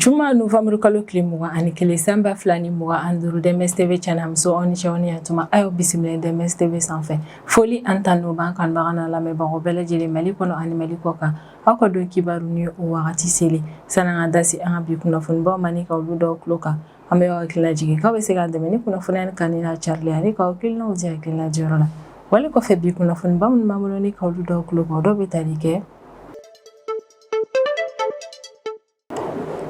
Juma novembre kalo tile 21 san 2025, DMS TV cɛ muso, aw ni ce, aw ni yantuma. A y'aw bisimila DMS TV sanfɛ. Foli ani tanu b'an kanubaga n'a lamɛnbagaw bɛɛ lajɛlen, Mali kɔnɔ ani Mali kɔ kan. Aw ka don kibaru ni o wagati seli. Sani an ka da se an ka bi kunnafonibaw ma ni ka olu d'aw tulo kan, an bɛ aw hakili lajigin k'aw bɛ se k'an dɛmɛ ni kunnafoniya nin kanu n'a carili ani k'aw hakilinaw di hakilina diyɔrɔ la. Wale kɔfɛ, bi kunnafoniba minnu b'an bolo ni ka olu d'aw tulo kan, o dɔw bɛ tali kɛ: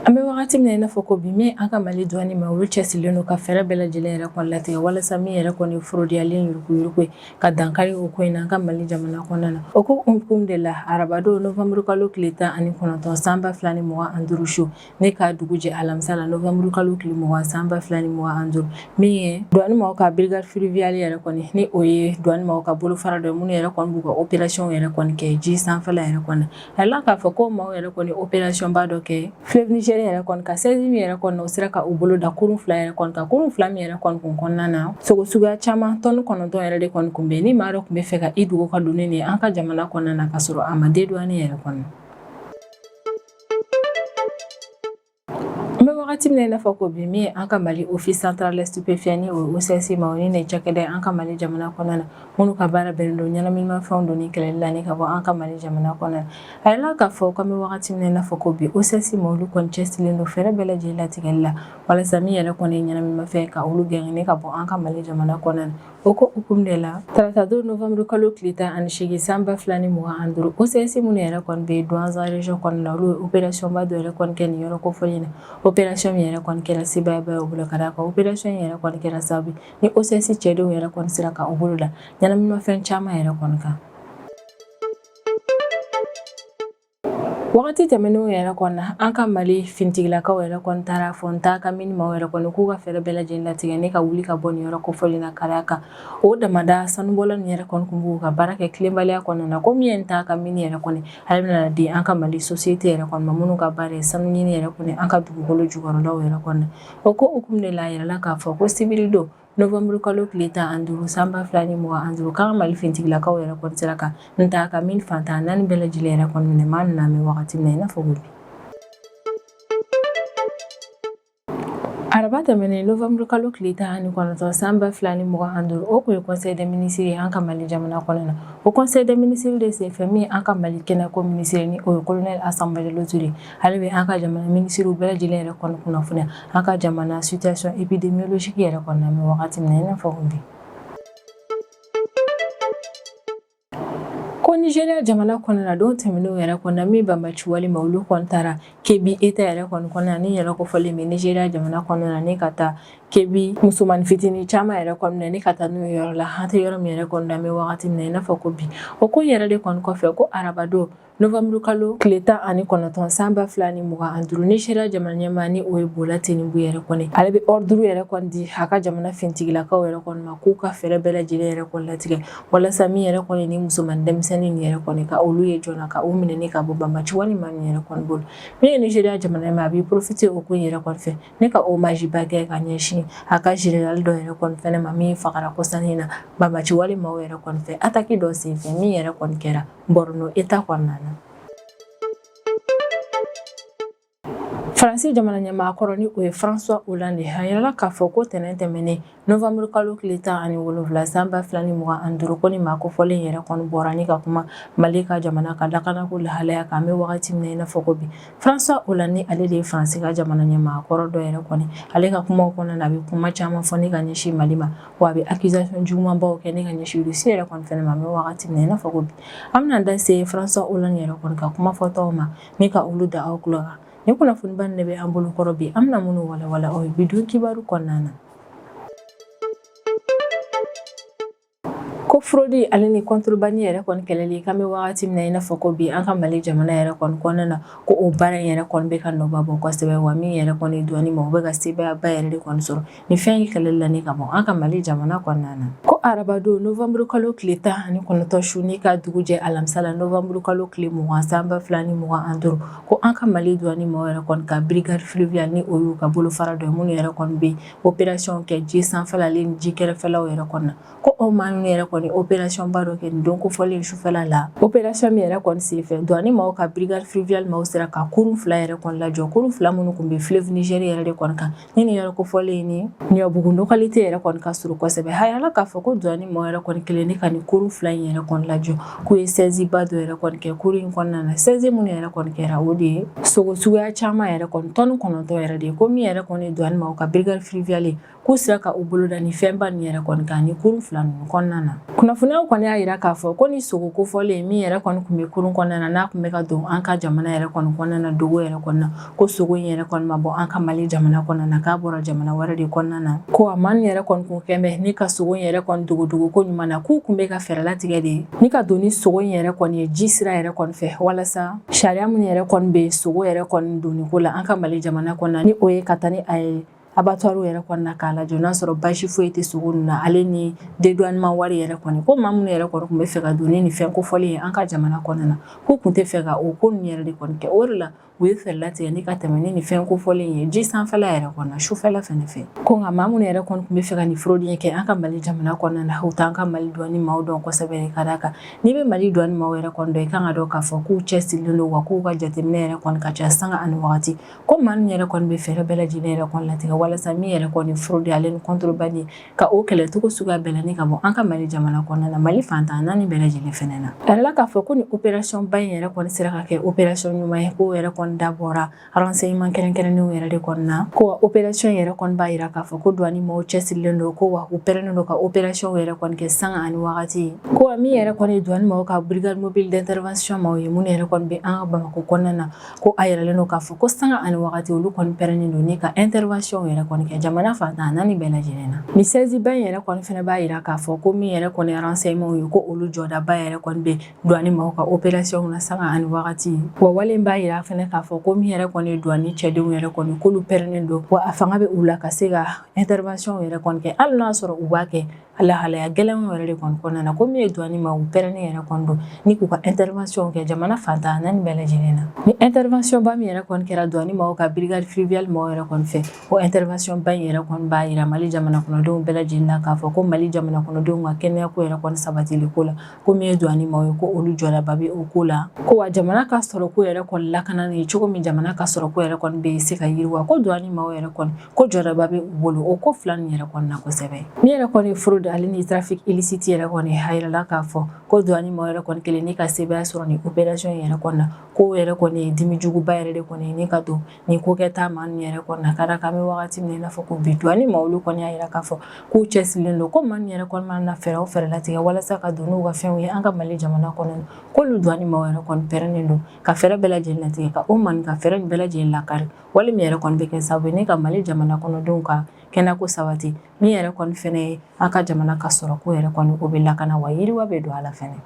An bɛ wagati min na i n'a fɔ ko bi, min an ka Mali douane ma, olu cɛsirilen don ka fɛɛrɛ bɛɛ lajɛlen yɛrɛ kɔni latigɛ walasa min yɛrɛ kɔni fraude ale yuruguyurugu ye, ka dankari o ko in na an ka Mali jamana kɔnɔna na. O ko hukumu de la, arabadon novembre kalo tile 19 san 2025 su ne ka dugu jɛ alamisa la novembre kalo tile 20 san 2025, min ye douane maaw ka brigade fluviale yɛrɛ kɔni, ni o ye douane maaw ka bolofara dɔ ye, minnu yɛrɛ kɔni b'u ka opération yɛrɛ kɔni kɛ ji sanfɛla yɛrɛ kɔni. A la k'a fɔ ko maaw yɛrɛ kɔni opération ba dɔ kɛ fleuve Niger yɛrɛ kɔni ka saisie min yɛrɛ kɔni, o sera ka u bolo da kurun fila yɛrɛ kɔni kan, kurun fila min yɛrɛ kɔni kun kɔnɔna na, sogo suguya caman tɔni 9 yɛrɛ de kɔni kun bɛ, ni maa dɔ tun bɛ fɛ ka i dogo ka don ni an ka jamana kɔnɔna na ka sɔrɔ a ma dédouaner yɛrɛ kɔni. An bɛ wagati min na i n'a fɔ ko bi, min ye an ka Mali Office central des stupéfiants, ni o ye OCS ma, o ni nin cakɛda an ka Mali jamana kɔnɔna na, minnu ka baara bɛnnen don ɲɛnaminimafɛnw donni kɛlɛli la ni ka bɔ an ka Mali jamana kɔnɔna na. A yirala k'a fɔ k'an bɛ wagati min na i n'a fɔ ko bi, OCS ma, olu kɔni cɛsirilen don fɛɛrɛ bɛɛ lajɛlen latigɛli la walasa min yɛrɛ kɔni ye ɲɛnaminimafɛn, ka olu gɛn ni ka bɔ an ka Mali jamana kɔnɔna na. O ko hukumu de la, taratadon novembre kalo tile 18 san 2025, OCS minnu yɛrɛ kɔni bɛ Douentza région kɔnɔna na, olu ye opération ba dɔ yɛrɛ kɔni kɛ nin yɔrɔ kofɔlen na. Opération min yɛrɛ kɔni kɛra sebaayaba ye u bolo, ka d'a kan opération in yɛrɛ kɔni kɛra sababu ni OCS cɛdenw yɛrɛ kɔni sera ka u bolo da ɲɛnaminimafɛn caman yɛrɛ kɔni kan. Wagati tɛmɛnenw yɛrɛ kɔnɔ na, an ka Mali finitigilakaw yɛrɛ kɔni taara fɔ Ntakamini maaw yɛrɛ kɔni k'u ka fɛɛrɛ bɛɛ lajɛlen latigɛ ne ka wuli ka bɔ nin yɔrɔ kofɔlen na, ka d'a kan o damada sanubɔla nin yɛrɛ kɔni kun b'u ka baara kɛ tilenbaliya kɔnɔna na. Ko min ye Ntakamini yɛrɛ kɔni, ale bɛna di an ka Mali société yɛrɛ kɔni ma, minnu ka baara ye sanu ɲini yɛrɛ kɔni an ka dugukolo jukɔrɔlaw yɛrɛ kɔnɔ. O ko hukumu de la, a yirala k'a fɔ ko sibiri don novembre kalo tile 15 san 2025, k'an ka Mali finitigilakaw yɛrɛ kɔni sera ka Ntakamini fan 14 bɛɛ lajɛlen yɛrɛ kɔni minɛ maa ninnu. An bɛ wagati min na i n'a fɔ ko bi, araba tɛmɛnen novembre kalo tile 19 san 2025, o kun ye conseil des ministres ye an ka Mali jamana kɔnɔ na. O conseil des ministres de senfɛ, min an ka Mali kɛnɛko ministre, ni o ye colonel Asan Bajalo Ture, ale bɛ an ka jamana minisiriw bɛɛ lajɛlen yɛrɛ kɔni kunnafoniya an ka jamana situation épidémiologique yɛrɛ kɔnɔna na wagati min na i n'a fɔ ko bi. Ko Nigeria jamana kɔnɔna na, don tɛmɛnenw yɛrɛ kɔnɔna, min banbaci walima olu kɔni taara Kebbi État yɛrɛ kɔni kɔnɔna, ni yɛrɛ kofɔlen bɛ Nigeria jamana kɔnɔna na, ni ka taa Kebbi musomanin fitinin caman yɛrɛ kɔni minɛ ni ka taa n'u ye yɔrɔ la an tɛ yɔrɔ min yɛrɛ kɔni na an bɛ wagati min na i n'a fɔ ko bi. O ko yɛrɛ de kɔni kɔfɛ, ko arabadon novembre kalo tile 19 san 2025, Nigeria jamana ɲɛmaa, ni o ye Bola Tinubu yɛrɛ kɔni, ale bɛ ordre yɛrɛ kɔni di a ka jamana finitigilakaw yɛrɛ kɔni ma k'u ka fɛɛrɛ bɛɛ lajɛlen yɛrɛ kɔni latigɛ walasa min yɛrɛ kɔni ni musoman denmisɛnnin yɛrɛ kɔni, ka olu ye joona ka u minɛ ni ka bɔ banbaci walima min yɛrɛ kɔni bolo. Min ye Nigeria jamana ɲɛmaa, a b'i profiter o ko yɛrɛ kɔni fɛ ne ka hommage ba kɛ ka ɲɛsin a ka général dɔ yɛrɛ kɔni fɛnɛ ma, min fagara kɔsannin na banbaci walima yɛrɛ kɔni fɛ attaque dɔ senfɛ min yɛrɛ kɔni kɛra Borno État kɔnɔna na. Faransi jamana ɲɛmaa kɔrɔ, ni o ye François Hollande, a yirala k'a fɔ ko tɛnɛn tɛmɛnen novembre kalo tile 17 san 2025, ko ni maa kofɔlen yɛrɛ kɔni bɔra ni ka kuma Mali ka jamana ka lakanako lahalaya kan an bɛ wagati min na i n'a fɔ ko bi. François Hollande, ale de ye Faransi ka jamana ɲɛmaa kɔrɔ dɔ yɛrɛ kɔni, ale ka kumaw kɔnɔna na, a bɛ kuma caman fɔ ne ka ɲɛsin Mali ma, wa a bɛ accusation jugumanbaw kɛ ne ka ɲɛsin Russie yɛrɛ kɔni fɛnɛ ma an bɛ wagati min na i n'a fɔ ko bi. An bɛna da se François Hollande yɛrɛ kɔni ka kuma fɔtaw ma ne ka olu da aw tulo kan. Ni kunnafoniba nin de bɛ an bolo kɔrɔ bi, an bɛna minnu walawala aw ye bi don kibaru kɔnɔna na. Ko fraude ale ni contrebande yɛrɛ kɔni kɛlɛli k'an bɛ wagati min na i n'a fɔ ko bi, an ka Mali jamana yɛrɛ kɔni kɔnɔna na, ko o baara in yɛrɛ kɔni bɛ ka nɔba bɔ kosɛbɛ, wa min yɛrɛ kɔni douane ma, u bɛ ka sebaayaba yɛrɛ de kɔni sɔrɔ ni fɛn in kɛlɛli la ni ka bɔ an ka Mali jamana kɔnɔna na. Ko arabadon novembre kalo tile 19 su ni ka dugu jɛ alamisa la novembre kalo tile 20 san 2025, ko an ka Mali douane maaw yɛrɛ kɔni ka brigade fluviale, ni o y'u ka bolofara dɔ ye, minnu yɛrɛ kɔni bɛ opération kɛ ji sanfɛla ni ji kɛrɛfɛlaw yɛrɛ kɔnɔna, ko o maa ninnu yɛrɛ kɔni opération ba dɔ kɛ nin don kofɔlen sufɛla la. Opération min yɛrɛ kɔni senfɛ, douane maaw ka brigade fluviale maaw sera ka kurun 2 yɛrɛ kɔni lajɔ, kurun 2 minnu tun bɛ fleuve Niger yɛrɛ de kɔni kan, ni nin yɔrɔ kofɔlen ni Ɲɔbugu localité yɛrɛ kɔni ka surun kosɛbɛ. A yirala k'a fɔ ko douane maaw yɛrɛ kɔni kɛlen ni ka nin kurun 2 in yɛrɛ kɔni lajɔ, k'u ye saisie ba dɔ yɛrɛ kɔni kɛ kurun in kɔnɔna na. Saisie minnu yɛrɛ kɔni kɛra, o de ye sogo suguya caman yɛrɛ kɔni, tɔni 9 yɛrɛ de ye. Ko min yɛrɛ kɔni douane maaw ka brigade fluviale, k'u sera ka u bolo da ni fɛnba nin yɛrɛ kɔni kan ni kurun 2 ninnu kɔnɔna na. Kunnafoniyaw kɔni y'a jira k'a fɔ ko ni sogo kofɔlen min yɛrɛ kɔni tun bɛ kurun kɔnɔna na, n'a tun bɛ ka don an ka jamana yɛrɛ kɔni kɔnɔna na, dogo yɛrɛ kɔnɔna na, ko sogo in yɛrɛ kɔni ma bɔ an ka Mali jamana kɔnɔna na, k'a bɔra jamana wɛrɛ de kɔnɔna na. Ko a maa yɛrɛ kɔni kun kɛn bɛ ni ka sogo in yɛrɛ kɔni dogodogo ko ɲuman na, k'u tun bɛ ka fɛɛrɛ latigɛ de ni ka don ni sogo in yɛrɛ kɔni ye ji sira yɛrɛ kɔni fɛ, walasa sariya minnu yɛrɛ kɔni bɛ sogo yɛrɛ kɔni donni ko la an ka Mali jamana kɔnɔna, ni o ye ka taa ni a ye abattoir yɛrɛ kɔni na k'a lajɔ n'a sɔrɔ basi foyi tɛ sogo ninnu na, ale ni dédouanement wari yɛrɛ kɔni. Ko maa minnu yɛrɛ kɔni tun bɛ fɛ ka don ni nin fɛn kofɔlen ye an ka jamana kɔnɔna na, k'u tun tɛ fɛ ka o ko ninnu yɛrɛ de kɔni kɛ. O de la u ye fɛɛrɛ latigɛ ni ka tɛmɛ ni nin fɛn kofɔlen ye ji sanfɛla yɛrɛ kɔnɔ, sufɛla fɛnɛ fɛ. Ko nka maa minnu yɛrɛ kɔni tun bɛ fɛ ka nin fraude in kɛ an ka Mali jamana kɔnɔna na, u t'an ka Mali douane maaw dɔn kosɛbɛ. Ka d'a kan, n'i bɛ Mali douane maaw yɛrɛ kɔni dɔn, i kan ka dɔn k'a fɔ k'u cɛsirilen don, wa k'u ka jateminɛ yɛrɛ kɔni ka ca sanga ani wagati. Ko maa ninnu yɛrɛ kɔni bɛ fɛɛrɛ bɛɛ lajɛlen yɛrɛ kɔni latigɛ walasa min yɛrɛ kɔni fraude ale ni contrebande, ka o kɛlɛ cogo suguya bɛɛ la ni ka bɔ an ka Mali jamana kɔnɔna na, Mali fantan naani bɛɛ lajɛlen fɛnɛ na. A yirala k'a fɔ ko ni opération ba in yɛrɛ kɔni sera ka kɛ opération ɲuman ye, k'o yɛrɛ kɔni dabɔra renseignement kɛrɛnkɛrɛnnenw yɛrɛ de kɔni na. Ko wa opération yɛrɛ kɔni b'a jira k'a fɔ ko douane maaw cɛsirilen don, ko wa u pɛrɛnnen don ka opération yɛrɛ kɔni kɛ sanga ani wagati. Ko wa min yɛrɛ kɔni ye douane maaw ka brigade mobile d'intervention maaw ye, minnu yɛrɛ kɔni bɛ an ka Bamakɔ kɔnɔna na, ko a yiralen don k'a fɔ ko sanga ani wagati olu kɔni pɛrɛnnen don ni ka intervention yɛrɛ kɔni kɛ jamana fantan naani bɛɛ lajɛlen na. Ni saisie ba in yɛrɛ kɔni fɛnɛ b'a jira k'a fɔ ko min yɛrɛ kɔni renseignement ye, ko olu jɔdaba yɛrɛ kɔni bɛ douane maaw ka opération na sanga ani wagati. Wa wale b'a jira fɛnɛ k'a fɔ ko min yɛrɛ kɔni ye douane cɛdenw yɛrɛ kɔni, k'olu pɛrɛnnen don, wa a fanga bɛ u la ka se ka intervention yɛrɛ kɔni kɛ, hali n'a sɔrɔ u b'a kɛ lahalaya gɛlɛnw yɛrɛ de kɔni kɔnɔna na. Ko min ye douane maaw pɛrɛnnen yɛrɛ kɔni don ni k'u ka intervention kɛ jamana fantan naani bɛɛ lajɛlen na. Ni intervention ba min yɛrɛ kɔni kɛra douane maaw ka brigade fluviale maaw yɛrɛ kɔni fɛ, o intervention ba in yɛrɛ kɔni b'a jira Mali jamana kɔnɔdenw bɛɛ lajɛlen na k'a fɔ ko Mali jamana kɔnɔdenw ka kɛnɛya ko yɛrɛ kɔni sabatili ko la, ko min ye douane maaw ye, ko olu jɔdaba bɛ o ko la. Ko wa jamana ka sɔrɔ ko yɛrɛ kɔni lakanani cogo min, jamana ka sɔrɔ ko yɛrɛ kɔni bɛ se ka yiriwa, ko douane maaw yɛrɛ kɔni ko jɔdaba bɛ u bolo o ko fila nin yɛrɛ kɔni na kosɛbɛ. Min yɛrɛ kɔni fraude ale ni trafic illicite yɛrɛ kɔni, a yirala k'a fɔ ko douane maaw yɛrɛ kɔni kɛlen ni ka sebaaya sɔrɔ ni opération yɛrɛ kɔni na, ko yɛrɛ kɔni ye dimi juguba yɛrɛ de kɔni ni ka don ni ko kɛta maa ninnu yɛrɛ kɔni na. Ka d'a kan, an bɛ wagati min na i n'a fɔ ko bi, douane maaw olu kɔni y'a jira k'a fɔ k'u cɛsirilen don, ko maa ninnu yɛrɛ kɔni mana fɛɛrɛ o fɛɛrɛ latigɛ walasa ka don n'u ka fɛnw ye an ka Mali jamana kɔnɔ, k'olu douane maaw yɛrɛ kɔni pɛrɛnnen don ka fɛɛrɛ bɛɛ lajɛlen latigɛ ka o maa ka fɛɛrɛ bɛɛ lajɛlen lakari, wale min yɛrɛ kɔni bɛ kɛ sababu ye ne ka Mali jamana kɔnɔdenw ka kɛnɛko sabati, min yɛrɛ kɔni fɛnɛ ye an ka jamana ka sɔrɔ ko yɛrɛ kɔni o bɛ lakana, wa yiriwa bɛ don a la fɛnɛ.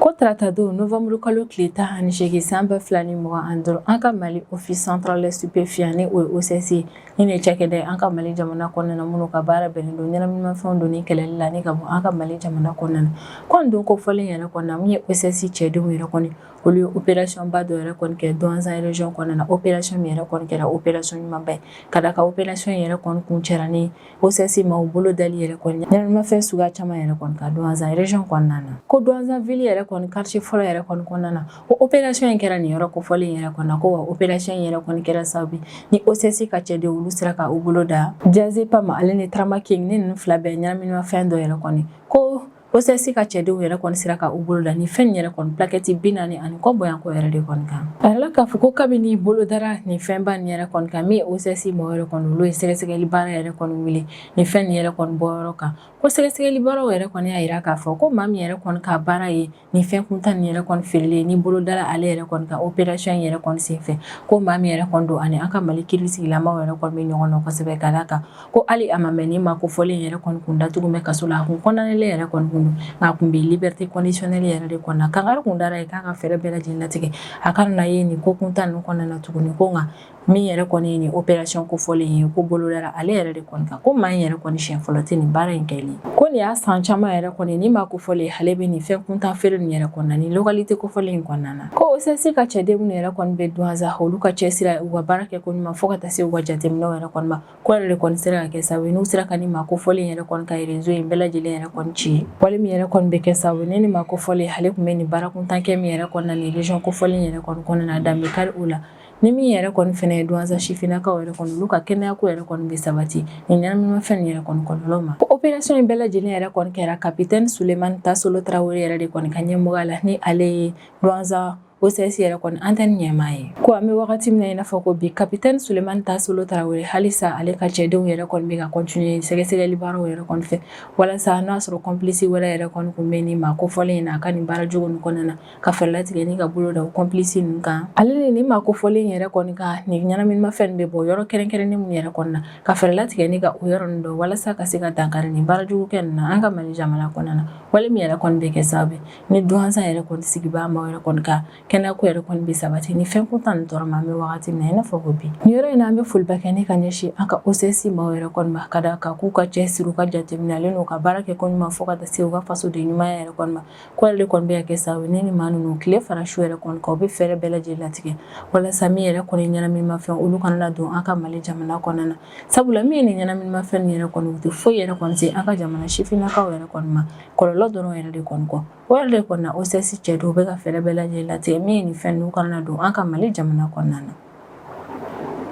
Ko tarata don novembre kalo tile 18 san 2025, an ka Mali Office central des stupéfiants, ni o ye OCS ye, ni nin cakɛda ye an ka Mali jamana kɔnɔna na, minnu ka baara bɛnnen don ɲɛnaminimafɛnw donni kɛlɛli la ni ka bɔ an ka Mali jamana kɔnɔna na. Ko nin don kofɔlen yɛrɛ kɔnɔna na, min ye OCS cɛdenw yɛrɛ kɔni, olu ye opération ba dɔ yɛrɛ kɔni kɛ Douentza région kɔnɔna na. Opération min yɛrɛ kɔni kɛra opération ɲumanba ye, ka d'a kan opération yɛrɛ kɔni kuncɛra ni OCS maaw bolo dali yɛrɛ kɔni ɲɛnaminimafɛn suguya caman yɛrɛ kɔni kan Douentza région kɔnɔna na. Ko Douentza ville yɛrɛ kɔni quartier fɔlɔ yɛrɛ kɔni kɔnɔna na, ko opération in kɛra nin yɔrɔ kofɔlen yɛrɛ kɔnɔna na. Ko wa opération in yɛrɛ kɔni kɛra sababu ni OCS ka cɛdenw olu sera ka u bolo da diazépam ale ni Tramaking, ni ninnu fila bɛɛ ɲɛnaminimafɛn dɔ yɛrɛ kɔni. Ko OCS ka cɛdenw yɛrɛ kɔni sera ka u bolo da ni fɛn yɛrɛ kɔni plaquette 40 ani kɔ bɔyanko yɛrɛ de kɔni kan. A yirala k'a fɔ ko kabini bolo dara nin fɛnba nin yɛrɛ kɔni kan, min ye OCS mɔgɔ yɛrɛ kɔni, olu ye sɛgɛsɛgɛli baara yɛrɛ kɔni wuli nin fɛn nin yɛrɛ kɔni bɔyɔrɔ kan. Ko sɛgɛsɛgɛli baaraw yɛrɛ kɔni y'a jira k'a fɔ ko maa min yɛrɛ kɔni ka baara ye nin fɛn kuntan nin yɛrɛ kɔni feerelen, ni bolo dara ale yɛrɛ kɔni kan opération yɛrɛ kɔni senfɛ, ko maa min yɛrɛ kɔni don, ani an ka Mali kiiritigilamaw yɛrɛ kɔni bɛ ɲɔgɔn nɔ kosɛbɛ. Ka d'a kan ko hali a ma mɛn ni maa kofɔlen yɛrɛ kɔni kun datugu bɛ kaso la, a kun kɔnɔnalen yɛrɛ kɔni kun kun don, nka a kun bɛ liberté conditionnelle yɛrɛ de kɔnɔna. Kangari kun dara ye k'a ka fɛɛrɛ bɛɛ lajɛlen latigɛ, a kana na ye nin ko kuntan ninnu kɔnɔna na tuguni. Ko nka min yɛrɛ kɔni ye nin opération kofɔlen ye, ko bolodara ale yɛrɛ de kɔni kan, ko maa in yɛrɛ kɔni siɲɛ fɔlɔ tɛ nin baara in kɛli. Ko nin y'a san caman yɛrɛ kɔni ni maa kofɔlen ale bɛ nin fɛn kuntan feere nin yɛrɛ kɔnɔna, nin localité kofɔlen in kɔnɔna na. Ko OCS ka cɛden minnu yɛrɛ kɔni bɛ Douentza, olu ka cɛsiri, u ka baara kɛ ko ɲuman fo ka taa se u ka jateminɛw yɛrɛ kɔni ma, ko yɛrɛ de kɔni sera ka kɛ sababu ye n'u sera ka nin maa kofɔlen yɛrɛ kɔni ka réseau in bɛɛ lajɛlen yɛrɛ kɔni ci. Wale min yɛrɛ kɔni bɛ kɛ sababu ye ni maa kofɔlen ale tun bɛ nin baara kuntan kɛ min yɛrɛ kɔnɔna, nin région kofɔlen yɛrɛ kɔni kɔnɔna na, dan bɛ kari o la. Ni min yɛrɛ kɔni fɛnɛ ye Douentza sifinnakaw yɛrɛ kɔni, olu ka kɛnɛya ko yɛrɛ kɔni bɛ sabati nin ɲɛnaminimafɛn nin yɛrɛ kɔni kɔlɔlɔ ma. Ko opération in bɛɛ lajɛlen yɛrɛ kɔni kɛra capitaine Sulemani Tasolo Tarawele yɛrɛ de kɔni ka ɲɛmɔgɔya la, ni ale ye Douentza OCS yɛrɛ kɔni antenne ɲɛmaa ye. Ko an bɛ wagati min na i n'a fɔ ko bi, capitaine Sulemani Tasolo Tarawele halisa ale ka cɛdenw yɛrɛ kɔni bɛ ka continuer sɛgɛsɛgɛli baaraw yɛrɛ kɔni fɛ, walasa n'a sɔrɔ complice wɛrɛ yɛrɛ kɔni kun bɛ nin maa kofɔlen in na a ka nin baara jugu nin kɔnɔna na, ka fɛɛrɛ latigɛ ni ka bolo da o complice ninnu kan, ale ni nin maa kofɔlen yɛrɛ kɔni ka nin ɲɛnaminimafɛn bɛ bɔ yɔrɔ kɛrɛnkɛrɛnnen mun yɛrɛ kɔni na, ka fɛɛrɛ latigɛ ni ka o yɔrɔ ninnu dɔn, walasa ka se ka dankari nin baara jugu kɛ ninnu na an ka Mali jamana kɔnɔna na. Wale min yɛrɛ kɔni bɛ kɛ sababu ye ni Douentza yɛrɛ kɔni sigibaa maaw yɛrɛ kɔni ka kɛnɛya ko yɛrɛ kɔni bɛ sabati ni fɛn kuntan nin tɔɔrɔ ma an bɛ wagati min na i n'a fɔ ko bi. Nin yɔrɔ in na, an bɛ foliba kɛ ni ka ɲɛsin an ka OCS maaw yɛrɛ kɔni ma, ka da kan k'u ka cɛsiri, u ka jateminɛ ale n'u ka baara kɛ ko ɲuman fo ka taa se u ka fasoden ɲumanya yɛrɛ kɔni ma, ko yɛrɛ de kɔni bɛ ka kɛ sababu ye ni maa ninnu tile fara su yɛrɛ kɔni kan, u bɛ fɛɛrɛ bɛɛ lajɛlen latigɛ walasa min yɛrɛ kɔni ɲɛnaminimafɛn, olu kana na don an ka Mali jamana kɔnɔna na. Sabula min ye nin ɲɛnaminimafɛn nin yɛrɛ kɔni, u tɛ foyi yɛrɛ kɔni se an ka jamana sifinnakaw yɛrɛ kɔni ma, kɔlɔlɔ dɔrɔn yɛrɛ de kɔni kɔ. O yɛrɛ de kɔni na, OCS cɛ dɔw bɛ ka fɛɛrɛ bɛɛ lajɛlen latigɛ min ye nin fɛn ninnu kana na don an ka Mali jamana kɔnɔna na.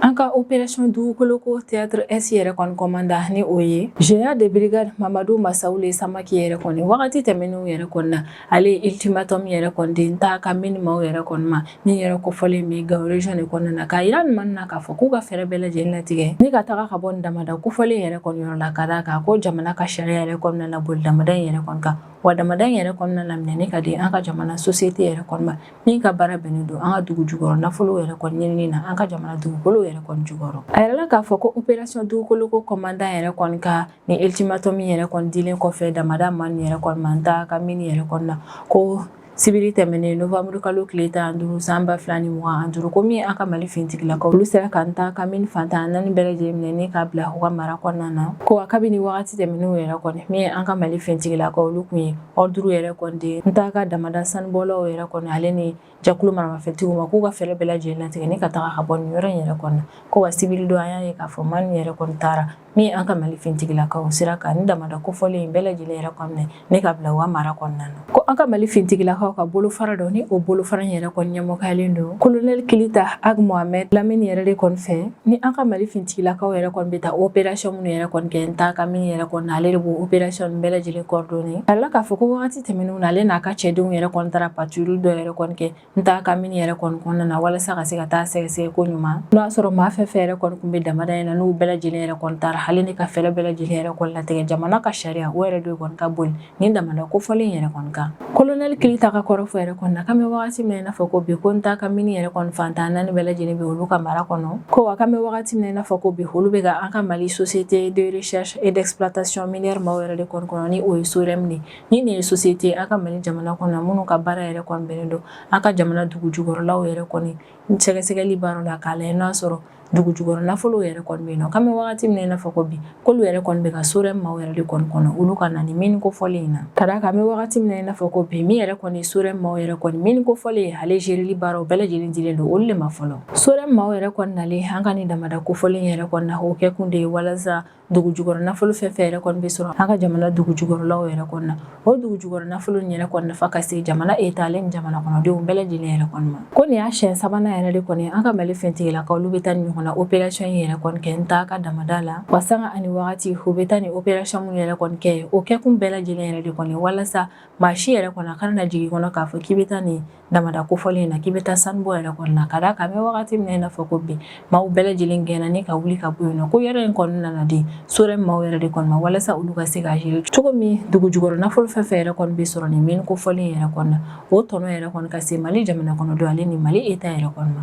An ka opération dugukolo ko théâtre S yɛrɛ kɔni commandant, ni o ye général de brigade Mamadu Masawule Samake yɛrɛ kɔni, wagati tɛmɛnenw yɛrɛ kɔni na, ale ye ultimatum yɛrɛ kɔni di Ntaka mine maaw yɛrɛ kɔni ma, ni yɛrɛ kofɔlen bɛ Gao région de kɔnɔna na, k'a yira nin na k'a fɔ k'u ka fɛɛrɛ bɛɛ lajɛlen latigɛ ni ka taga ka bɔ nin damada kofɔlen yɛrɛ kɔni yɔrɔ la, ka d'a kan ko jamana ka sariya yɛrɛ kɔnɔna na boli damada in yɛrɛ kɔni kan, wa damada in yɛrɛ kɔnɔna na minɛni ka di an ka jamana société yɛrɛ kɔni ma, min ka baara bɛnnen don an ka dugu jukɔrɔ nafolo yɛrɛ kɔni ɲinini na an ka jamana dugukolo yɛrɛ kɔni jukɔrɔ. A yirala k'a fɔ ko opération dugukolo ko commandant yɛrɛ kɔni ka ni ultimatum yɛrɛ kɔni dilen kɔfɛ damada maa nin yɛrɛ kɔni ma Ntaka mine yɛrɛ kɔni na, ko sibiri tɛmɛnen novembre kalo tile 15 san 2025, ko min an ka Mali finitigilakaw, olu sera ka Ntaka mine fan 14 bɛɛ lajɛlen minɛ ni k'a bila u ka mara kɔnɔna na. Ko kabini wagati tɛmɛnenw yɛrɛ kɔni, min ye an ka Mali finitigilakaw, olu kun ye ordre yɛrɛ kɔni di Ntaka damada sanubɔlaw yɛrɛ kɔni ale ni jɛkulu maramafɛntigiw ma, k'u ka fɛɛrɛ bɛɛ lajɛlen latigɛ ni ka taga ka bɔ nin yɔrɔ in yɛrɛ kɔni na. Ko wa sibiri don, an y'a ye k'a fɔ maa nin yɛrɛ kɔni taara, min an ka Mali finitigilakaw sera ka nin damada kofɔlen in bɛɛ lajɛlen yɛrɛ kɔni minɛ ni ka bila u ka mara kɔnɔna na. Ko an ka Mali finitigilakaw ka bolofara dɔ, ni o bolofara in yɛrɛ kɔni ɲɛmɔgɔyalen don colonel Kilita Ag Mohamed Lamine yɛrɛ de kɔni fɛ, ni an ka Mali finitigilakaw yɛrɛ kɔni bɛ taa opération minnu yɛrɛ kɔni kɛ Ntaka mine yɛrɛ kɔni na, ale de b'o opération bɛɛ lajɛlen coordonner. A yirala k'a fɔ ko wagati tɛmɛnenw na, ale n'a ka cɛdenw yɛrɛ kɔni taara patrouille dɔ yɛrɛ kɔni kɛ Ntaka mine yɛrɛ kɔni kɔnɔna na, walasa ka se ka taa sɛgɛsɛgɛ ko ɲuman, n'o y'a sɔrɔ maa fɛn fɛn yɛrɛ kɔni kun bɛ damada in na, n'u bɛɛ lajɛlen yɛrɛ kɔni taara hali ni ka fɛɛrɛ bɛɛ lajɛlen yɛrɛ kɔni latigɛ jamana ka sariya o yɛrɛ de kɔni ka boli nin damada kofɔlen yɛrɛ kɔni kan. Colonel Kilita ka kɔrɔfɔ yɛrɛ kɔni na, k'an bɛ wagati min na i n'a fɔ ko bi, ko Ntaka mine yɛrɛ kɔni fan 14 bɛɛ lajɛlen bɛ olu ka mara kɔnɔ. Ko wa k'an bɛ wagati min na i n'a fɔ ko bi, olu bɛ ka an ka Mali société de recherche et d'exploitation minière maaw yɛrɛ de kɔni kɔnɔ, ni o ye SOREM de ni nin ye société an ka Mali jamana kɔnɔ minnu ka baara yɛrɛ kɔni bɛnnen don an ka jamana dugu jukɔrɔlaw yɛrɛ kɔni sɛgɛsɛgɛli baara la, k'a lajɛ n'a sɔrɔ dugu jukɔrɔ nafolo yɛrɛ kɔni bɛ yen nɔ. K'an bɛ wagati min na i n'a fɔ ko bi, k'olu yɛrɛ kɔni bɛ ka SOREM maaw yɛrɛ de kɔni kɔnɔ olu ka na ni mine kofɔlen in na, ka d'a kan an bɛ wagati min na i n'a fɔ ko bi, min yɛrɛ kɔni SOREM maaw yɛrɛ kɔni mine kofɔlen ale géreli baaraw bɛɛ lajɛlen dilen don olu de ma fɔlɔ. SOREM maaw yɛrɛ kɔni nalen an ka nin damada kofɔlen yɛrɛ kɔni na, o kɛ kun de ye walasa dugu jukɔrɔ nafolo fɛn fɛn yɛrɛ kɔni bɛ sɔrɔ an ka jamana dugu jukɔrɔlaw yɛrɛ kɔni na, o dugu jukɔrɔ nafolo in yɛrɛ kɔni nafa ka se jamana État ale ni jamana kɔnɔdenw bɛɛ lajɛlen yɛrɛ kɔni ma. Ko nin y'a siɲɛ sabanan yɛrɛ de kɔni an ka Mali finitigilakaw olu bɛ taa nin ɲɔgɔnna opération in yɛrɛ kɔni kɛ Ntaka damada la. Wa sanga ani wagati u bɛ taa nin opération minnu yɛrɛ kɔni kɛ, o kɛkun bɛɛ lajɛlen yɛrɛ de kɔni walasa maa si yɛrɛ kɔni a kana na jigin kɔnɔ k'a fɔ k'i bɛ taa nin damada kofɔlen in na, k'i bɛ taa sanubɔ yɛrɛ kɔni na, ka d'a kan an bɛ wagati min na i n'a fɔ ko bi, maaw bɛɛ lajɛlen gɛnna ni ka wuli ka bɔ yen nɔ. Ko yɔrɔ in kɔni nana di SOREM maaw yɛrɛ de kɔni ma, walasa olu ka se k'a gérer cogo min dugu jukɔrɔ nafolo fɛn fɛn yɛrɛ kɔni bɛ sɔrɔ nin mine kofɔlen yɛrɛ kɔni na, o tɔnɔ yɛrɛ kɔni ka se Mali jamana kɔnɔdenw ale ni Mali État yɛrɛ kɔni ma.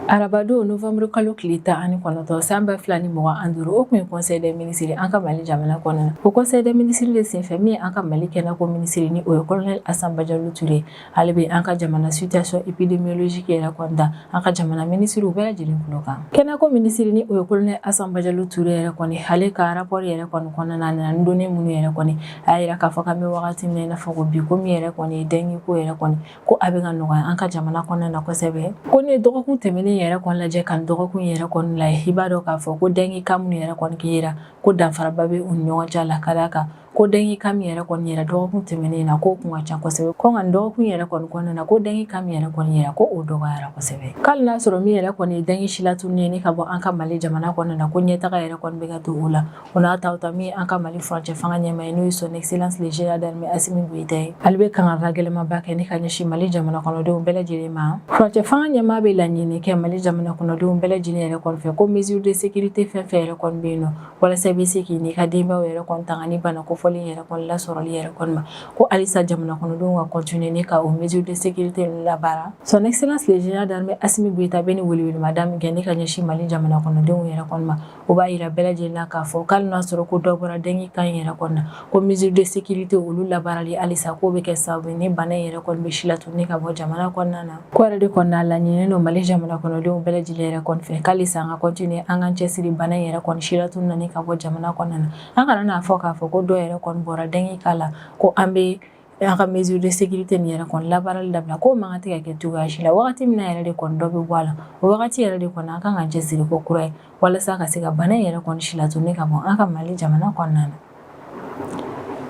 Arabadon novembre kalo tile 19 san 2025, o tun ye conseil des ministres an ka Mali jamana kɔnɔna na. O conseil des ministres de senfɛ, min ye an ka Mali kɛnɛko minisiri ni o ye colonel Asan Bajalo Ture, ale bɛ an ka jamana situation épidémiologique yɛrɛ kɔni da an ka jamana minisiriw bɛɛ lajɛlen tulo kan. Kɛnɛko minisiri ni o ye colonel Asan Bajalo Ture yɛrɛ kɔni, ale ka rapport yɛrɛ kɔni kɔnɔna na, a nana ni données minnu yɛrɛ kɔni, a y'a jira k'a fɔ k'an bɛ wagati min na i n'a fɔ ko bi, ko min yɛrɛ kɔni ye dengue ko yɛrɛ kɔni, ko a bɛ ka nɔgɔya an ka jamana kɔnɔna na kosɛbɛ. Ko ni ye dɔgɔkun tɛmɛnen yɛrɛ kɔni lajɛ ka dɔgɔkun yɛrɛ kɔni lajɛ, i b'a dɔn k'a fɔ ko dengue cas minnu yɛrɛ kɔni kɛra, ko danfaraba bɛ u ni ɲɔgɔn cɛ la, ka d'a kan ko dengue cas min yɛrɛ kɔni yera dɔgɔkun tɛmɛnen na, k'o kun ka ca kosɛbɛ. Ko nka dɔgɔkun yɛrɛ kɔni kɔnɔna na, ko dengue cas min yɛrɛ kɔni yera, ko o dɔgɔyara kosɛbɛ. K'ale n'a sɔrɔ min yɛrɛ kɔni ye dengue silatununi ye ni ka bɔ an ka Mali jamana kɔnɔna na, ko ɲɛtaga yɛrɛ kɔni bɛ ka don o la. O n'a ta ta, min an ka Mali furancɛ fanga ɲɛmaa ye, n'o ye son excellence le général d'armée Assimi Goïta ye, ale bɛ kangarida gɛlɛnmanba kɛ ni ka ɲɛsin Mali jamana kɔnɔdenw bɛɛ lajɛlen ma. Furancɛ fanga ɲɛmaa bɛ laɲini kɛ Mali jamana kɔnɔdenw bɛɛ lajɛlen yɛrɛ kɔni fɛ, ko mesure de sécurité fɛn fɛn yɛrɛ kɔni bɛ yen nɔ, walasa i bɛ se k'i n'i ka denbayaw yɛrɛ kɔni tanga ni bana kofɔlen yɛrɛ kɔni lasɔrɔli yɛrɛ kɔni ma, ko halisa jamana kɔnɔdenw ka continuer ni ka o mesure de sécurité ninnu labaara. Son excellence le général d'armée Assimi Goïta bɛ nin welewelemada min kɛ ni ka ɲɛsin Mali jamana kɔnɔdenw yɛrɛ kɔni ma, o b'a yira bɛɛ lajɛlen na k'a fɔ k'ale n'a sɔrɔ ko dɔ bɔra dengue cas in yɛrɛ kɔni na, ko mesure de sécurité olu labaarali halisa, k'o bɛ kɛ sababu ye ni bana in yɛrɛ kɔni bɛ silatununi ka bɔ jamana kɔnɔna na. Ko yɛrɛ de kɔni n'a laɲininen don Mali jamana kɔnɔdenw bɛɛ lajɛlen yɛrɛ kɔni fɛ, k'halisa an ka continuer an k'an cɛsiri bana in yɛrɛ kɔni silatununi ka bɔ jamana kɔnɔna na. An kana n'a fɔ k'a fɔ ko dɔ yɛrɛ kɔni bɔra dengue cas la, ko an bɛ an ka mesure de sécurité nin yɛrɛ kɔni labaarali dabila, k'o man kan tɛ ka kɛ cogoya si la. Wagati min na yɛrɛ de kɔni dɔ bɛ bɔ a la, o wagati yɛrɛ de kɔni an kan ka cɛsiri ko kura ye walasa ka se ka bana in yɛrɛ kɔni silatununi ka bɔ an ka Mali jamana kɔnɔna na.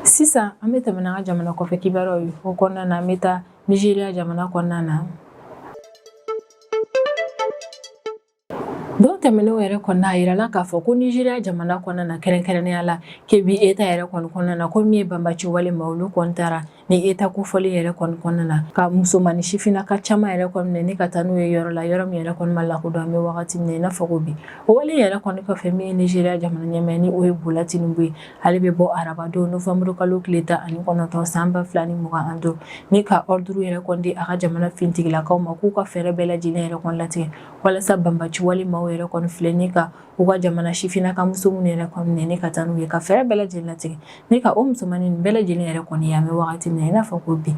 Sisan an bɛ tɛmɛ n'an ka jamana kɔfɛ kibaruyaw ye. O kɔnɔna na, an bɛ taa Nizeriya jamana kɔnɔna na. Don tɛmɛnenw yɛrɛ kɔni, a yirala k'a fɔ ko Nizeriya jamana kɔnɔna na, kɛrɛnkɛrɛnnenya la Kebbi État yɛrɛ kɔni kɔnɔna na, ko min ye banbaci wale ma, olu kɔni taara ni État kofɔlen yɛrɛ kɔni kɔnɔna na ka musomannin sifinnaka caman yɛrɛ kɔni minɛ ni ka taa n'u ye yɔrɔ la, yɔrɔ min yɛrɛ kɔni ma lakodɔn an bɛ wagati min na i n'a fɔ ko bi. O wale yɛrɛ kɔni kɔfɛ, min ye Nizeriya jamana ɲɛmaa ni o ye Bola Tinubu ye, ale bɛ bɔ arabadon novembre kalo tile 19 san 2025 ni ka ordre yɛrɛ kɔni di a ka jamana finitigilakaw ma, k'u ka fɛɛrɛ bɛɛ lajɛlen yɛrɛ kɔni latigɛ walasa banbaci wale maaw yɛrɛ kɔni filɛ ni ka u ka jamana sifinnaka muso minnu yɛrɛ kɔni minɛ ni ka taa n'u ye, ka fɛɛrɛ bɛɛ lajɛlen latigɛ ni ka o musomannin bɛɛ lajɛlen yɛrɛ kɔni ye an bɛ wagati min na i n'a fɔ ko bi.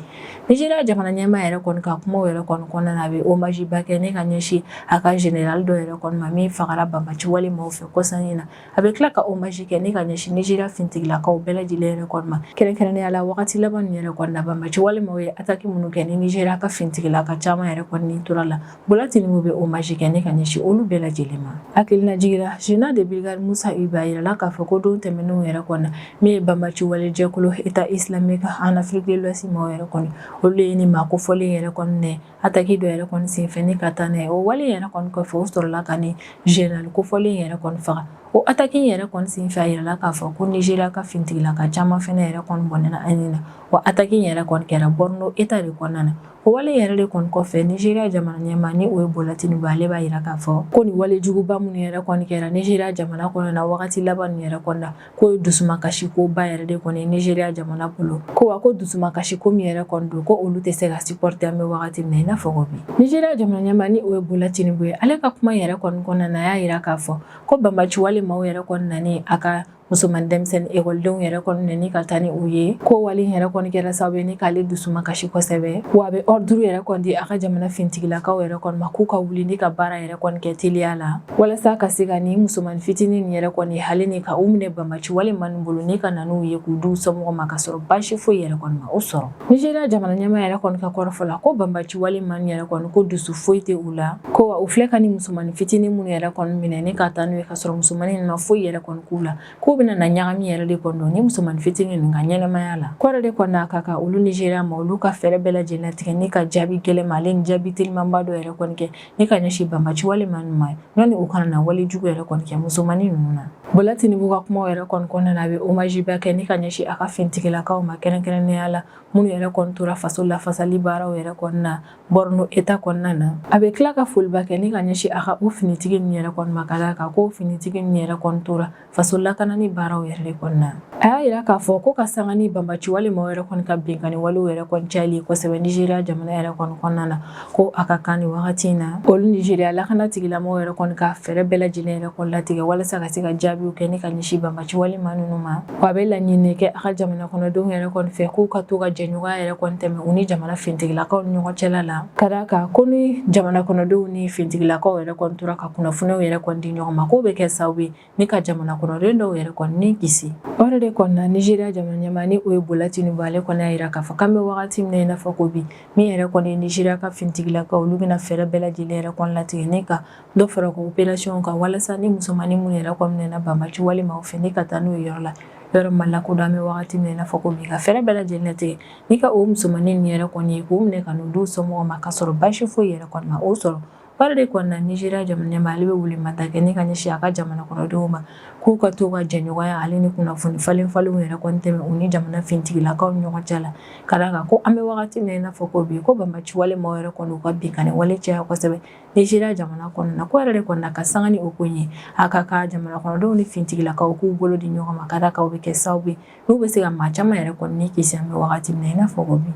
Nizeriya jamana ɲɛmaa yɛrɛ kɔni ka kumaw yɛrɛ kɔni kɔnɔna na, a bɛ hommage ba kɛ ni ka ɲɛsin a ka général dɔ yɛrɛ kɔni ma min fagara banbaci wale maaw fɛ kɔsa in na. A bɛ tila ka hommage kɛ ni ka ɲɛsin Nizeriya finitigilakaw bɛɛ lajɛlen yɛrɛ kɔni ma, kɛrɛnkɛrɛnnenya la wagati laban nin yɛrɛ kɔni na, banbaci wale maaw ye attaque minnu kɛ ni Nizeriya ka finitigilaka caman yɛrɛ kɔni tora la. Bola Tinubu bɛ hommage kɛ ni ka ɲɛsin olu bɛɛ lajɛlen ma. Hakilinajigin la, général de brigade Musa Uba, a yirala k'a fɔ ko don tɛmɛnenw yɛrɛ kɔni, min ye banbaci wale jɛkulu État islamique en Afrique de l'Ouest maaw yɛrɛ kɔni, olu ye ni maa kofɔlen yɛrɛ kɔni minɛ attaque dɔ yɛrɛ kɔni senfɛ ni ka taa n'a ye. O wale yɛrɛ kɔni kɔfɛ, o sɔrɔla ka ni général kofɔlen yɛrɛ kɔni faga. O attaque yɛrɛ kɔni senfɛ, a yirala k'a fɔ ko Nizeriya ka finitigilaka caman fɛnɛ yɛrɛ kɔni bɔnɛna a ni na. Wa attaque yɛrɛ kɔni kɛra Borno État de kɔnɔna na. O wale yɛrɛ de kɔni kɔfɛ, Nizeriya jamana ɲɛmaa ni o ye Bola Tinubu, ale b'a yira k'a fɔ ko nin wale juguba minnu yɛrɛ kɔni kɛra Nizeriya jamana kɔnɔna na wagati laban nin yɛrɛ kɔni na, k'o ye dusumakasi koba yɛrɛ de kɔni ye Nizeriya jamana bolo. Ko wa ko dusumakasi ko min yɛrɛ kɔni don, ko olu tɛ se ka supporter an bɛ wagati min na i n'a fɔ ko bi. Nizeriya jamana ɲɛmaa ni o ye Bola Tinubu ye, ale ka kuma yɛrɛ kɔni kɔnɔna na, a y'a yira k'a fɔ ko banbaci wale maaw yɛrɛ kɔni nani a ka musoman denmisɛnnin ekɔlidenw yɛrɛ kɔni minɛ ni ka taa ni u ye, ko wale yɛrɛ kɔni kɛra sababu ye ni k'ale dusuma kasi kosɛbɛ. Wa a bɛ ordre yɛrɛ kɔni di a ka jamana finitigilakaw yɛrɛ kɔni ma, k'u ka wuli ni ka baara yɛrɛ kɔni kɛ teliya la, walasa ka se ka nin musoman fitinin nin yɛrɛ kɔni hali ni ka u minɛ banbaci wale maa ninnu bolo ni ka na n'u ye k'u di u somɔgɔw ma, ka sɔrɔ baasi foyi yɛrɛ kɔni ma o sɔrɔ. Nizeriya jamana ɲɛmaa yɛrɛ kɔni ka kɔrɔfɔ la, ko banbaci wale maa ninnu yɛrɛ kɔni, ko dusu foyi tɛ u la. Ko wa u filɛ ka ni musomannin fitinin minnu yɛrɛ kɔni minɛ ni ka taa n'u ye, ka sɔrɔ musomannin ninnu ma foyi yɛrɛ kɔni k'u la, k'u bɛna na ɲagami yɛrɛ de kɔni don ni musomannin fitinin ninnu ka ɲɛnamaya la. Ko yɛrɛ de kɔni n'a ka kan olu Nizeriya ma, olu ka fɛɛrɛ bɛɛ lajɛlen latigɛ ni ka jaabi gɛlɛn ma, ale ni jaabi telimanba dɔ yɛrɛ kɔni kɛ ni ka ɲɛsin banbaci wale maa ninnu ma, yanni u kana na wale jugu yɛrɛ kɔni kɛ musomannin ninnu na. Bola Tinubu ka kumaw yɛrɛ kɔni kɔnɔna na, a bɛ hommage ba kɛ ni ka ɲɛsin a ka finitigilakaw ma, kɛrɛnkɛrɛnnenya la minnu yɛrɛ kɔni tora faso lafasali baaraw yɛrɛ kɔni na Borno État kɔnɔna na. A bɛ tila ka foliba kɛ ni ka ɲɛsin a ka o finitigi ninnu yɛrɛ kɔni ma, ka d'a kan ko finitigi ninnu yɛrɛ kɔni tora faso lakanani ɲini baaraw yɛrɛ de kɔnɔna na. A y'a jira k'a fɔ ko ka sanga ni banbaci wale maaw yɛrɛ kɔni ka binkanni walew yɛrɛ kɔni cayali kosɛbɛ Nizeriya jamana yɛrɛ kɔni kɔnɔna na, ko a ka kan nin wagati in na, olu Nizeriya lakana tigilamɔgɔw yɛrɛ kɔni ka fɛɛrɛ bɛɛ lajɛlen yɛrɛ kɔni latigɛ walasa ka se ka jaabiw kɛ ni ka ɲɛsin banbaci wale maa ninnu ma. Wa a bɛ laɲini kɛ a ka jamana kɔnɔdenw yɛrɛ kɔni fɛ k'u ka to ka jɛɲɔgɔnya yɛrɛ kɔni tɛmɛ u ni jamana finitigilakaw ni ɲɔgɔn cɛla la, ka d'a kan ko ni jamana kɔnɔdenw ni finitigilakaw yɛrɛ kɔni tora ka kunnafoniw yɛrɛ kɔni di ɲɔgɔn ma, k'o bɛ kɛ sababu ye ni ka jamana kɔnɔden dɔw yɛrɛ kɔni ni kisi. O yɛrɛ de kɔnɔna, Nizeriya jamana ɲɛmaa ni o ye Bola Tinubu, ale kɔni y'a jira k'a fɔ k'an bɛ wagati min na i n'a fɔ ko bi, min yɛrɛ kɔni ye Nizeriya ka finitigilakaw, olu bɛna fɛɛrɛ bɛɛ lajɛlen yɛrɛ kɔni latigɛ ni ka dɔ fara u ka opération kan walasa ni musomannin minnu yɛrɛ kɔni minɛna banbaci wale maaw fɛ, ni ka taa n'u ye yɔrɔ la, yɔrɔ ma lakodɔn an bɛ wagati min na i n'a fɔ ko bi, ka fɛɛrɛ bɛɛ lajɛlen latigɛ ni ka o musomannin ninnu yɛrɛ kɔni ye, k'u minɛ ka n'u di u somɔgɔw ma k'a sɔrɔ baasi foyi yɛrɛ kɔni ma o sɔrɔ. O yɛrɛ de kɔnɔna, Nizeriya jamana ɲɛmaa, ale bɛ welemada kɛ ni ka ɲɛsin a ka jamana kɔnɔdenw ma, k'u ka to ka jɛɲɔgɔnya ale ni kunnafoni falen falenw yɛrɛ kɔni tɛmɛ u ni jamana finitigilakaw ni ɲɔgɔn cɛ la, ka d'a kan ko an bɛ wagati min na i n'a fɔ ko bi, ko banbaci wale maaw yɛrɛ kɔni u ka binkanni wale caya kosɛbɛ Nizeriya jamana kɔnɔna na. Ko yɛrɛ de kɔnɔna, ka sanga ni o ko in ye, a ka kan jamana kɔnɔdenw ni finitigilakaw k'u bolo di ɲɔgɔn ma, ka d'a kan o bɛ kɛ sababu ye n'u bɛ se ka maa caman yɛrɛ kɔni ni kisi an bɛ wagati min na i n'a fɔ ko bi.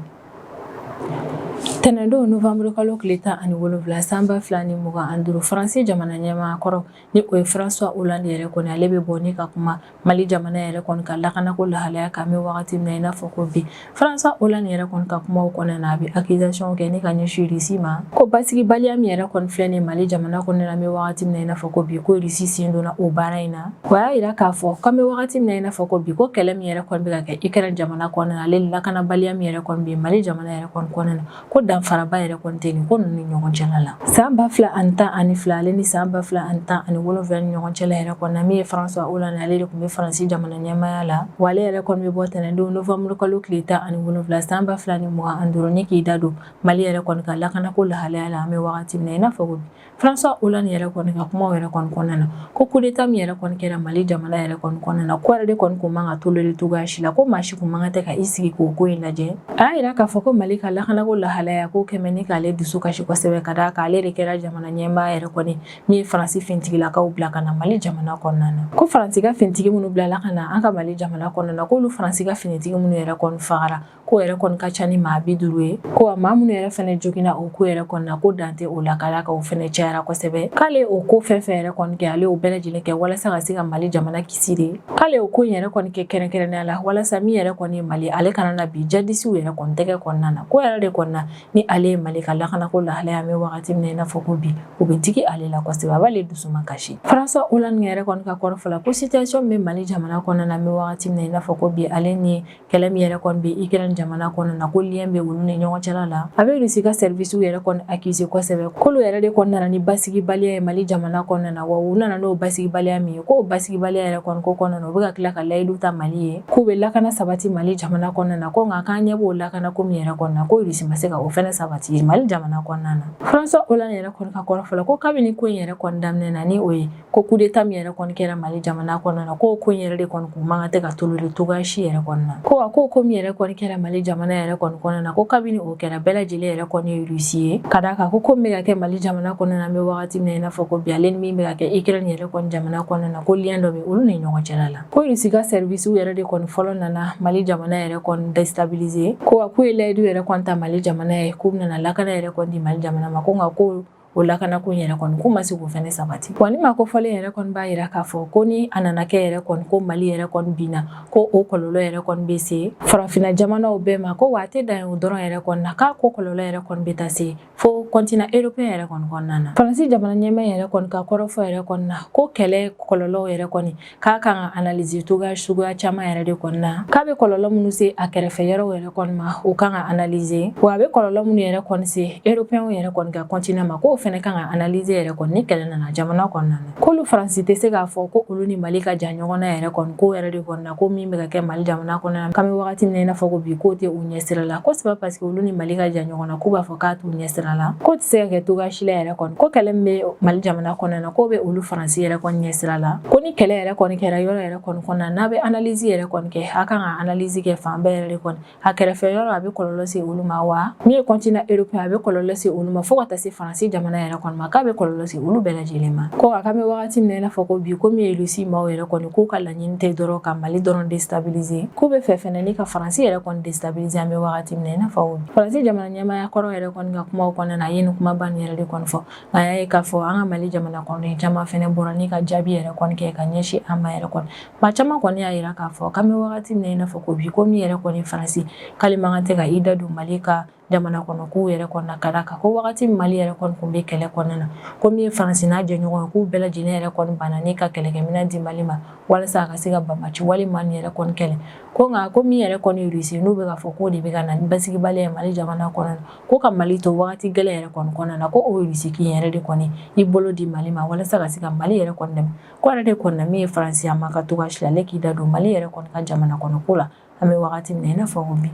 Tɛnɛndon novembre kalo tile 17 san 2025, Faransi jamana ɲɛmaa kɔrɔ ni o ye François Hollande yɛrɛ kɔni, ale bɛ bɔ ni ka kuma Mali jamana yɛrɛ kɔni ka lakanako lahalaya kan an bɛ wagati min na i n'a fɔ ko bi. François Hollande yɛrɛ kɔni ka kumaw kɔnɔna na, a bɛ accusation kɛ ni ka ɲɛsin Russie ma, ko basigibaliya min yɛrɛ kɔni filɛ nin Mali jamana kɔnɔna na an bɛ wagati min na i n'a fɔ ko bi, ko Russie sen donna o baara in na. O y'a jira k'a fɔ k'an bɛ wagati min na i n'a fɔ ko bi, ko kɛlɛ min yɛrɛ kɔni bɛ ka kɛ Ukraine jamana kɔnɔna na, ale ni lakanabaliya min yɛrɛ kɔni bɛ Mali jamana yɛrɛ kɔni kɔnɔna na, ko danfaraba yɛrɛ kɔni tɛ nin ko ninnu ni ɲɔgɔn cɛla la. San 2012 ale ni san 2017 ni ɲɔgɔn cɛla yɛrɛ kɔni na, min ye François Hollande, ale de tun bɛ Faransi jamana ɲɛmaaya la. Wa ale yɛrɛ kɔni bɛ bɔ tɛnɛndon novembre kalo tile 17 san 2025 ni k'i da don Mali yɛrɛ kɔni ka lakanako lahalaya la an bɛ wagati min na i n'a fɔ ko bi. François Hollande yɛrɛ kɔni ka kumaw yɛrɛ kɔni kɔnɔna na, ko coup d'état min yɛrɛ kɔni kɛra Mali jamana yɛrɛ kɔni kɔnɔna na, ko yɛrɛ de kɔni kun man ka tolérer cogoya si la, ko maa si kun man kan tɛ ka i sigi k'o ko in lajɛ. A y'a jira k'a fɔ ko Mali ka lakanako lahalaya ko kɛmɛ ni k'ale dusu kasi kosɛbɛ, ka d'a kan ale de kɛra jamana ɲɛmaa yɛrɛ kɔni min ye Faransi finitigilakaw bila ka na Mali jamana kɔnɔna na, ko Faransi ka finitigi minnu bilala ka na an ka Mali jamana kɔnɔna na, k'olu Faransi ka finitigi minnu yɛrɛ kɔni fagara, ko yɛrɛ kɔni ka ca ni maa 50 ye, ko wa maa minnu yɛrɛ fɛnɛ joginna o ko yɛrɛ kɔni na, ko dan tɛ o la, ka d'a kan o fɛnɛ cayara kosɛbɛ. K'ale o ko fɛn fɛn yɛrɛ kɔni kɛ, ale o bɛɛ lajɛlen kɛ walasa ka se ka Mali jamana kisi de. K'ale o ko in yɛrɛ kɔni kɛ kɛrɛnkɛrɛnnenya la walasa min yɛrɛ kɔni ye Mali, ale kana na bin jadisiw yɛrɛ kɔni tɛgɛ kɔnɔna na. Ko yɛrɛ de kɔni na, ni ale ye Mali ka lakanako lahalaya an bɛ wagati min na i n'a fɔ ko bi, o bɛ digi ale la kosɛbɛ, a b'ale dusu makasi. François Hollande yɛrɛ kɔni ka kɔrɔfɔ la, ko situation min bɛ Mali jamana kɔnɔna na an bɛ wagati min na i n'a fɔ ko bi, ale ni kɛlɛ min yɛrɛ kɔni bɛ Ukraine jamana kɔnɔna na, ko lien bɛ olu ni ɲɔgɔn cɛla la. A bɛ Russie ka service yɛrɛ kɔni accuser kosɛbɛ, k'olu yɛrɛ de kɔni nana ni basigibaliya ye Mali jamana kɔnɔna na, wa u nana n'o basigibaliya min ye, k'o basigibaliya yɛrɛ kɔni ko kɔnɔna na, u bɛ ka tila ka layidu ta Mali ye k'u bɛ lakana sabati Mali jamana kɔnɔna na, ko nka k'an ɲɛ b'o lakana ko min yɛrɛ kɔnɔna na, ko Russie ma se ka o fɛnɛ sabati Mali jamana kɔnɔna na. François Hollande yɛrɛ kɔni ka kɔrɔfɔ la, ko kabini ko in yɛrɛ kɔni daminɛ na, ni o ye ko coup d'état min yɛrɛ kɔni kɛra Mali jamana kɔnɔna na, k'o ko in yɛrɛ de kɔni kun man kan tɛ ka tolérer cogoya si yɛrɛ kɔnɔna na, ko wa ko min yɛrɛ kɔni kɛra Mali jamana yɛrɛ kɔni kɔnɔna na, ko kabini o kɛra, bɛɛ lajɛlen yɛrɛ kɔni ye Russie ye, ka d'a kan ko min bɛ ka kɛ Mali jamana kɔnɔna na an bɛ wagati min na i n'a fɔ ko bi, ale ni min bɛ ka kɛ Ukraine yɛrɛ kɔni jamana kɔnɔna na, ko lien dɔ bɛ olu ni ɲɔgɔn cɛla la, ko Russie ka service yɛrɛ de kɔni fɔlɔ nana Mali jamana yɛrɛ kɔni déstabiliser, ko wa k'u ye layidu yɛrɛ kɔni ta Mali jamana ye k'u bɛna lakana yɛrɛ kɔni di Mali jamana ma, ko nka ko o lakanako yɛrɛ kɔni k'u ma se k'o fɛnɛ sabati. Wa ni maa kofɔlen yɛrɛ kɔni b'a yira k'a fɔ ko ni a nana kɛ yɛrɛ kɔni ko Mali yɛrɛ kɔni binna, ko o kɔlɔlɔ yɛrɛ kɔni bɛ se farafinna jamanaw bɛɛ ma, ko wa a tɛ dan o dɔrɔn yɛrɛ kɔni na, k'a ko kɔlɔlɔ yɛrɛ kɔni bɛ taa se fo continent européen yɛrɛ kɔni kɔnɔna na. Faransi jamana ɲɛmaa yɛrɛ kɔni ka kɔrɔfɔ yɛrɛ kɔni na, ko kɛlɛ kɔlɔlɔw yɛrɛ kɔni k'a kan ka analyser cogoya suguya caman yɛrɛ de kɔni na, k'a bɛ kɔlɔlɔ minnu se a kɛrɛfɛ yɔrɔw yɛrɛ kɔni ma, o kan ka analyser, wa a bɛ kɔlɔlɔ minnu yɛrɛ kɔni se européen yɛrɛ kɔni ka continent ma, k'o fɛnɛ kan ka analyser yɛrɛ kɔni ni kɛlɛ nana jamana kɔnɔna na. K'olu Faransi tɛ se k'a fɔ ko olu ni Mali ka jan ɲɔgɔn na yɛrɛ kɔni ko yɛrɛ de kɔni na, ko min bɛ ka kɛ Mali jamana kɔnɔna na k'an bɛ wagati min na i n'a fɔ ko bi, k'o tɛ u ɲɛsira la kosɛbɛ, parce que olu ni Mali ka jan ɲɔgɔn na, k'u b'a fɔ k'a t'u ɲɛsira la, k'o tɛ se ka kɛ cogoya si la yɛrɛ kɔni, ko kɛlɛ min bɛ Mali jamana kɔnɔna na, k'o bɛ olu Faransi yɛrɛ kɔni ɲɛsira la, ko ni kɛlɛ yɛrɛ kɔni kɛra yɔrɔ yɛrɛ kɔni kɔnɔna n'a bɛ analyse yɛrɛ kɔni kɛ, a kan ka analyse kɛ fan bɛɛ yɛrɛ de kɔni, a kɛrɛfɛ yɔrɔ a bɛ kɔlɔlɔ se olu ma, wa min ye continent européen a bɛ kɔlɔlɔ se olu ma, fo ka taa se Faransi jamana jamana yɛrɛ kɔni ma, k'a bɛ kɔlɔlɔ se olu bɛɛ lajɛlen ma. Ko a k'an bɛ wagati min na i n'a fɔ ko bi, ko min ye Russie maaw yɛrɛ kɔni, k'u ka laɲini tɛ dɔrɔn ka Mali dɔrɔn déstabiliser, k'u bɛ fɛ fɛnɛ ni ka Faransi yɛrɛ kɔni déstabiliser. An bɛ wagati min na i n'a fɔ bi, Faransi jamana ɲɛmaaya kɔrɔ yɛrɛ kɔni ka kumaw kɔnɔna na, a ye nin kumaba nin yɛrɛ de kɔni fɔ. Nka a y'a ye k'a fɔ an ka Mali jamana kɔnɔden caman fɛnɛ bɔra ni ka jaabi yɛrɛ kɔni kɛ ka ɲɛsin an ma yɛrɛ kɔni. Maa caman kɔni y'a jira k'a fɔ k'an bɛ wagati min na i n'a fɔ ko bi, ko min yɛrɛ kɔni Faransi, k'ale man kan tɛ ka i da don Mali ka jamana kɔnɔ kow yɛrɛ kɔnɔna, ka d'a kan ko wagati min Mali yɛrɛ kɔni tun bɛ kɛlɛ kɔnɔna na, ko min ye Faransi n'a jɛɲɔgɔn ye, k'u bɛɛ lajɛlen yɛrɛ kɔni banna ni ka kɛlɛkɛminɛn di Mali ma walasa a ka se ka banbaanci wale maa nin yɛrɛ kɔni kɛlɛ. Ko nka ko min yɛrɛ kɔni ye Russie, n'u bɛ k'a fɔ k'o de bɛ ka na ni basigibaliya ye Mali jamana kɔnɔ, ko ka Mali to wagati gɛlɛn yɛrɛ kɔni kɔnɔna na, ko o Russie kin yɛrɛ de kɔni i bolo di Mali ma walasa ka se ka Mali yɛrɛ kɔni dɛmɛ. Ko yɛrɛ de kɔni na, min ye Faransi, a ma ka to ka si ale k'i da don Mali yɛrɛ kɔni ka jamana kɔnɔ ko la, an bɛ wagati min na i n'a fɔ ko bi.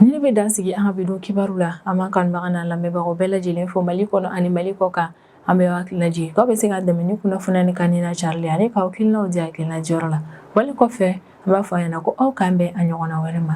Nin de bɛ dan sigi an ka bi don kibaru la. An b'an kanubaga n'an lamɛnbagaw bɛɛ lajɛlen fo Mali kɔnɔ ani Mali kɔ kan. An bɛ hakili lajigin k'aw bɛ se ka dɛmɛ ni kunnafoniya ni kanuni n'a carili ani k'aw hakilinaw di hakilina jɔyɔrɔ la. Wali kɔfɛ, an b'a fɔ aw ɲɛna ko aw k'an bɛn a ɲɔgɔnna wɛrɛ ma.